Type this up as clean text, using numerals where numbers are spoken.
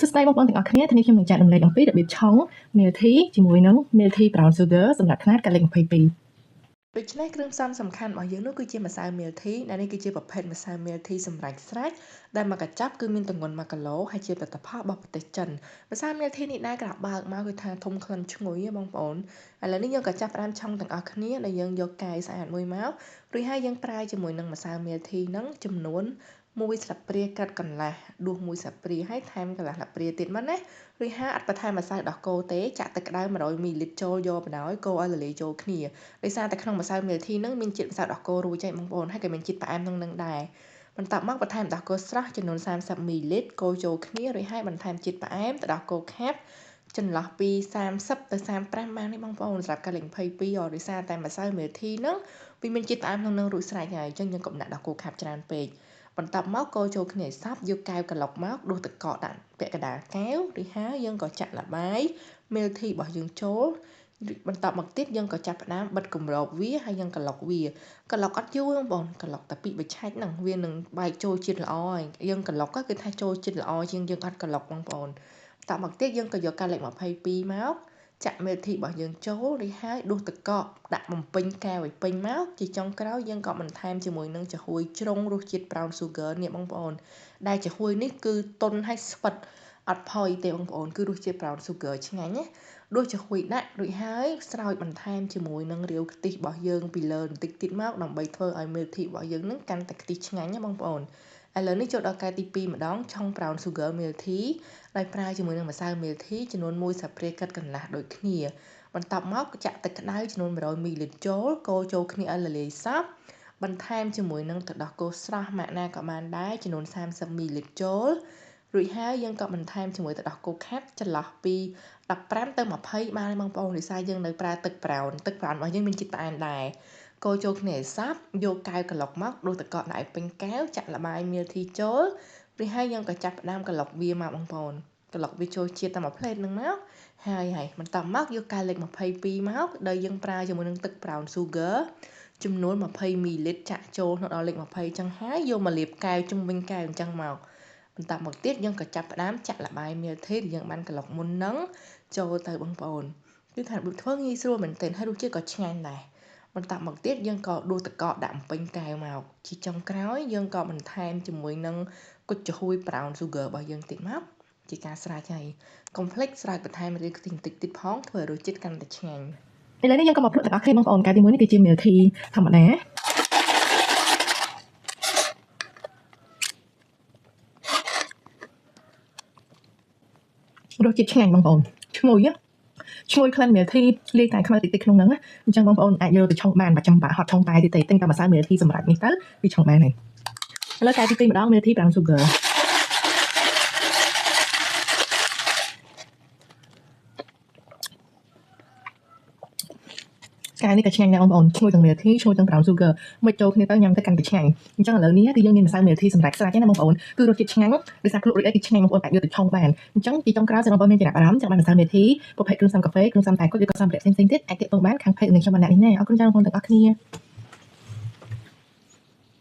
សួស្តីបងប្អូនទាំងអស់គ្នាថ្ងៃនេះខ្ញុំនឹងចែករំលែកអំពីរបៀបឆុង milk tea ជាមួយនឹង milk tea brown sugar សម្រាប់ខ្នាតកាត់លេខ22 ដូច្នេះគ្រឿងផ្សំសំខាន់របស់យើងនោះគឺជាម្សៅ milk tea ដែលនេះគឺជាប្រភេទម្សៅ milk tea សម្រាប់ស្រេចដែលមួយកញ្ចប់គឺមានទម្ងន់1គីឡូហើយជាផលិតផលរបស់ប្រទេសចិនម្សៅ milk tea នេះដែរក្របើកមកគឺថាធំក្លិនឈ្ងុយបងប្អូនឥឡូវនេះយើងក៏ចាប់ផ្ដើមឆុងទាំងអស់គ្នាដែលយើងយកកែវស្អាតមួយមករួចហើយយើងប្រើជាមួយនឹងម្សៅ milk tea ហ្នឹងចំនួន1ស្លាបព្រាកាត់កន្លះដួស1ស្លាបព្រាហើយថែមកន្លះស្លាបព្រាទៀតមកណារួចហើយអត់បន្ថែមម្សៅដោះគោទេចាក់ទឹកក្តៅ100មីលីលីត្រចូលយកបណ្ដោយកូរឲ្យរលាយចូលគ្នាដោយសារតែក្នុងម្សៅ milk tea ហ្នឹងមានជាតិម្សៅដោះគោរួចហើយបងប្អូនហើយក៏មានជាតិផ្អែមក្នុងនឹងដែរបន្ទាប់មកបន្ថែមដោះគោស្រស់ចំនួន30មីលីលីត្រកូរចូលគ្នារួចហើយបន្ថែមជាតិផ្អែមទៅដោះគោខាប់ចន្លោះពី30ទៅ35បាននេះបងប្អូនសម្រាប់កាលេខ22ដោយសារតែម្សៅ milk tea ហ្នឹងវាមានជាតិផ្អែមក្នុងនឹងរួចស្រេចហើយអញ្ចឹងយើងកុំដាក់ដោះគោខាប់ច្រើនពេកបន្ទាប់មកកូរចូលគ្នាឲ្យសព្វយកកែវក្លុកមកដួសទឹកកកដាក់ពាក់កណ្ដាលកែវរួចហើយយើងក៏ចាក់ល្បាយ milk tea របស់យើងចូលបន្ទាប់មកទៀតយើងក៏ចាប់ផ្ដើមបិទគម្របវាហើយយើងក្លុកវាក្លុកអត់យូរបងប្អូនក្លុកតែពី3ឆាច់ហ្នឹងវានឹងបែកចូលជាតិល្អហើយយើងក្លុកគឺថាចូលជាតិល្អជាងយើងអត់ក្លុកបងប្អូនបន្ទាប់មកទៀតយើងក៏យកកាលេខ22មកចាក់ milk tea របស់យើងចូលរួចហើយដួសទឹកកកដាក់បំពេញកែវឲ្យពេញមកជាចុងក្រោយយើងក៏បន្ថែមជាមួយនឹងចំហួយជ្រុងរសជាតិ brown sugar នេះបងប្អូនដែលចំហួយនេះគឺទន់ហើយស្វិតអត់ផុយទេបងប្អូនគឺរសជាតិ brown sugar ឆ្ងាញ់ណាដួសចំហួយដាក់រួចហើយស្រោចបន្ថែមជាមួយនឹងរាវខ្ទិះរបស់យើងពីលើបន្តិចទៀតមកដើម្បីធ្វើឲ្យ milk tea របស់យើងនឹងកាន់តែខ្ទិះឆ្ងាញ់ណាបងប្អូនឥឡូវនេះចូលដល់កែវទី2ម្ដងឆុង brown sugar milk tea ដោយប្រើជាមួយនឹងម្សៅ milk tea ចំនួន1ស្លាបព្រាកាត់កន្លះដូចគ្នាបន្ទាប់មកចាក់ទឹកក្តៅចំនួន100មីលីលីត្រចូលកូរចូលគ្នាឲ្យរលាយសព្វបន្ថែមជាមួយនឹងទឹកដោះគោស្រស់ម៉ាក់ណាក៏បានដែរចំនួន30មីលីលីត្រចូលរួចហើយយើងក៏បន្ថែមជាមួយទឹកដោះគោខាប់ចន្លោះពី15ទៅ20បានបងប្អូនដោយសារយើងនៅប្រើទឹក brown ទឹក brown របស់យើងមានជាតិផ្អែមដែរកូរចូលគ្នាឲ្យសព្វយកកែវក្លុកមកដួសទឹកកកដាក់ឲ្យពេញកែវចាក់ល្បាយ milk tea ចូលរួចហើយយើងក៏ចាប់ផ្ដើមក្លុកវាមកបងប្អូនក្លុកវាចូលជាតិតែមួយផ្លេតហ្នឹងមកហើយបន្ទាប់មកយកកែវលេខ22មកដែលយើងប្រើជាមួយនឹងទឹក brown sugar ចំនួន20មីលីលីត្រចាក់ចូលក្នុងដល់លេខ20ចឹងហើយយកមកលាបកែវជុំវិញកែវអញ្ចឹងមកបន្ទាប់មកទៀតយើងក៏ចាប់ផ្ដើមចាក់ល្បាយ milk tea ដែលយើងបានក្លុកមុនហ្នឹងចូលទៅបងប្អូនគឺថារបៀបធ្វើងាយស្រួលមែនទែនហើយរសជាតិក៏ឆ្ងាញ់ដែរបន្ទាប់មកទៀតយើងក៏ដួសទឹកកកដាក់អំពេញកែវមកជាចុងក្រោយយើងក៏បន្ថែមជាមួយនឹងគុជចំហួយ brown sugar របស់យើងតិចមកជាការស្រេចហើយកុំភ្លេចស្រោចបន្ថែមរាវខ្ទិះបន្តិចទៀតផងធ្វើឲ្យរសជាតិកាន់តែឆ្ងាញ់ ឥឡូវនេះយើងក៏មកភ្លក់ទាំងអស់គ្នាបងប្អូនកែវទី1នេះគឺជា milk tea ធម្មតារសជាតិឆ្ងាញ់បងប្អូនឈ្ងុយឈ្ងុយក្លិន milk tea លាយតែខ្មៅតិចតិចក្នុងហ្នឹងអញ្ចឹងបងប្អូនអាចយកទៅឆុងបានបើចាំបាក់ហត់ឆុងតែទេទិញតែម្សៅ milk tea សម្រាប់នេះទៅគឺឆុងបានហើយឥឡូវកែវទី2ម្ដង milk tea brown sugar កែវនេះក៏ឆ្ងាញ់ដែរបងប្អូនឈ្ងុយទាំង milk tea ឈ្ងុយទាំង brown sugar មិនចូលគ្នាទៅញ៉ាំទៅកាន់តែឆ្ងាញ់អញ្ចឹងឥឡូវនេះគឺយើងមានម្សៅ milk tea សម្រាប់ស្រេចណាបងប្អូនគឺរសជាតិឆ្ងាញ់ដោយសារភ្លក់រួចអីគឺឆ្ងាញ់បងប្អូនអាចយកទៅឆុងបានអញ្ចឹងទីចុងក្រោយសូមបងប្អូនមានចំណាប់អារម្មណ៍ចង់បានម្សៅ milk tea ប្រភេទគ្រឿងផ្សំកាហ្វេគ្រឿងផ្សំតែគុជឬក៏សម្ភារៈផ្សេងៗទៀតអាចទាក់ទងបានខាង page នឹងខ្ញុំបណ្ណានេះណាអរគុណច្រើនបងប្អូនទាំងអស់គ្នា។